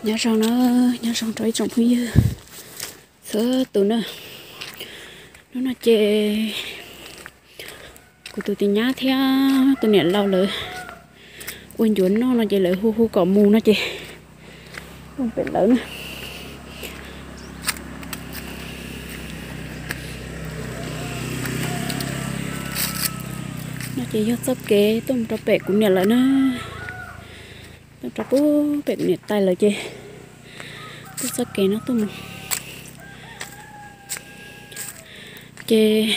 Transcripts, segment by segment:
Nyob zoo na, nyob zoo rau ib tsoom phooj ywg txhua tus na. Hnub no ces kuv tus tij nyab thiab tus niam laus lawv ua ncuav noj no ces lawv hu hu kom mus no ces mus pem lawv na. No ces yog txoj kev tuaj mus rau pem kuv niam lawv na. Tuaj rau pem kuv niam tais lawv ces tuaj txoj kev no tuaj mus. Ces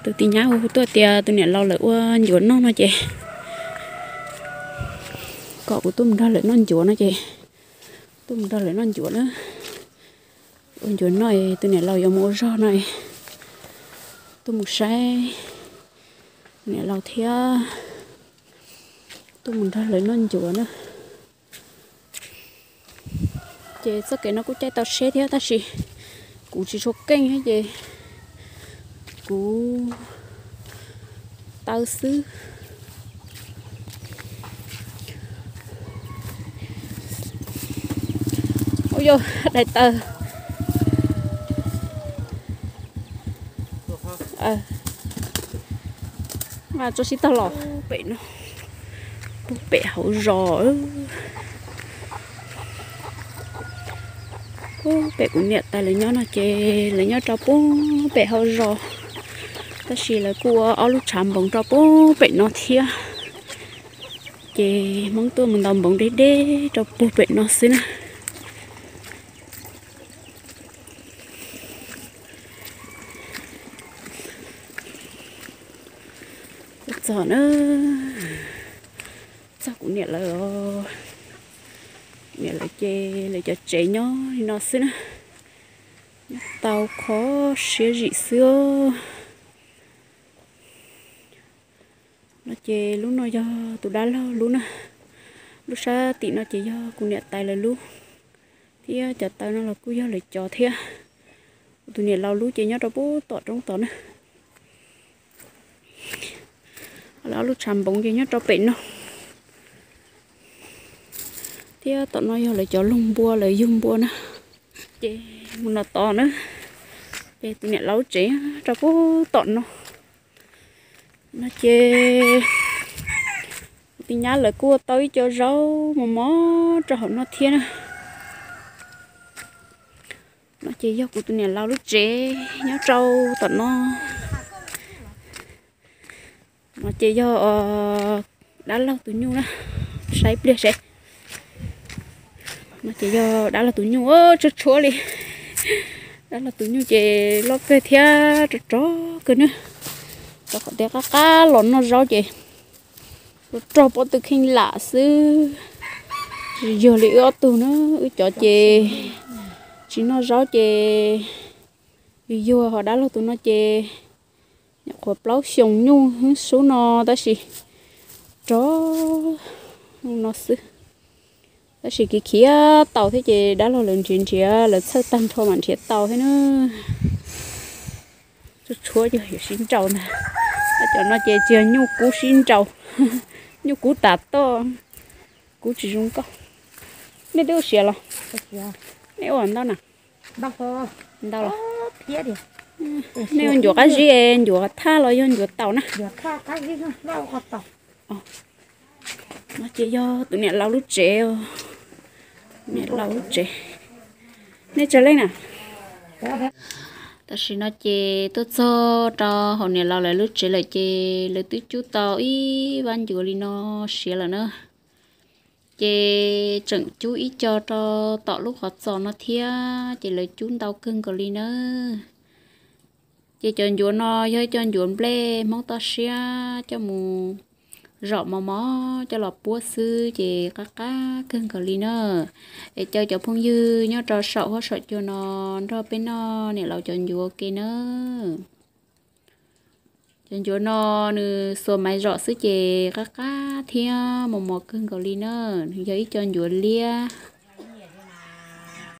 tus tij nyab hu tuaj tias tus niam laus lawv ua ncuav noj no ces kom kuv tuaj mus nrog lawv noj ncuav no ces tuaj mus nrog lawv noj ncuav na. Ua ncuav noj es tus niam laus yuav mus ua zog no es tuaj mus saib tus niam laus thiab tuaj mus nrog lawv noj ncuav na. Ces txoj kev no kuj caij tau tsheb thiab tab sis kuv tsis tshua keej thiab ces kuv taw xwb. Ua yog dais taw. Tso sib tag los pem no, pem hauv zos. Pem kuv niam tais lawv nyob no ces lawv nyob rau pem hauv zos, tab sis lawv kuj ua ob lub tshav npoov rau pem no thiab. Ces Hmoob tuaj mus ntaus npoov deb deb rau puag pem no xwb na. Txog na, txog kuv niam lawv, niam lawv ces lawv cov tsev nyob li no xwb na. Nyob tau kho siab zim xwb. No ces lub no yog tus dab laug lub na, lub sab tim no ces yog kuv niam tais lawv lub, thiab cov taw no los kuj yog lawv cov thiab. Kuv tus niam laus lub ces nyob rau pem tom roob tod na. Lawv ob lub tshav npoov ces nyob rau pem no, thiab tom no yog lawv cov loog npua lawv yug npua na. Ces mus no tod na, ces tus niam laus lub tsev rau pem tom no. No ces kuv tij nyab lawv kuj ua tau ib co zaub mos mos rau hauv no thiab na. No ces yog kuv tus niam laus lub tsev nyob rau tom no. No ces yog dab laug tus nyuj na, saib pliag seb. No ces yog dab laug tus nyuj, tshuab tshuab li. Dab laug tus nyuj ces loj kawg thiab rog rog kawg na. Rau qhov tias qab qab los noj zaub ces rog pob tw kheej lam xwb. Tsis yog li wb ob tug na, wb cov ces tsis noj zaub ces yuag, ho dab laug tus no ces nyuam qhuav plaub xyoos nyuj hwb sub no tab sis rog no xwb. Tab sis khiav khiav tau thiab ces dab laug lawv nrhiav nrhiav lawv txhawj tag nrho mam nrhiav tau thiab na. Tshuab tshuab yog yuav sib nraus ntag. Cov no ces tsis yog nyuj kub sib nraus, nyuj kub tas toj, kub tsis zoo nkauj. Nej twb ua siav los? Nej ua ntau na? Ntau los? Nej ua ncuav qab zib, ncuav thaj los yog ncuav taus na? No ces yog tus niam laus lub tsev, niam laus lub tsev. Nej tsawg leej na? Tam sim no ces tuaj txog rau hauv niam laus lawv lub tsev lawm ces lawv twb cub tau ib vab ncuav li no siav lawm na. Ces tseem cub ib co rau tom lub qhov txos no thiab ces lawv cub ntau kawg nkaus li na. Ces cov ncuav no yog ib co ncuav nplej Hmoob toj siab coj mus zom mos mos coj los puab xwb ces qab qab kawg nkaus li na. Es caw cov phooj ywg nyob rau saum huab saum cua no nrog peb noj niam laus cov ncuav ua ke na. Cov ncuav no nws xuas maiv zom xwb ces qab qab thiab mos mos kawg nkaus li na. Nws yog ib co ncuav liab.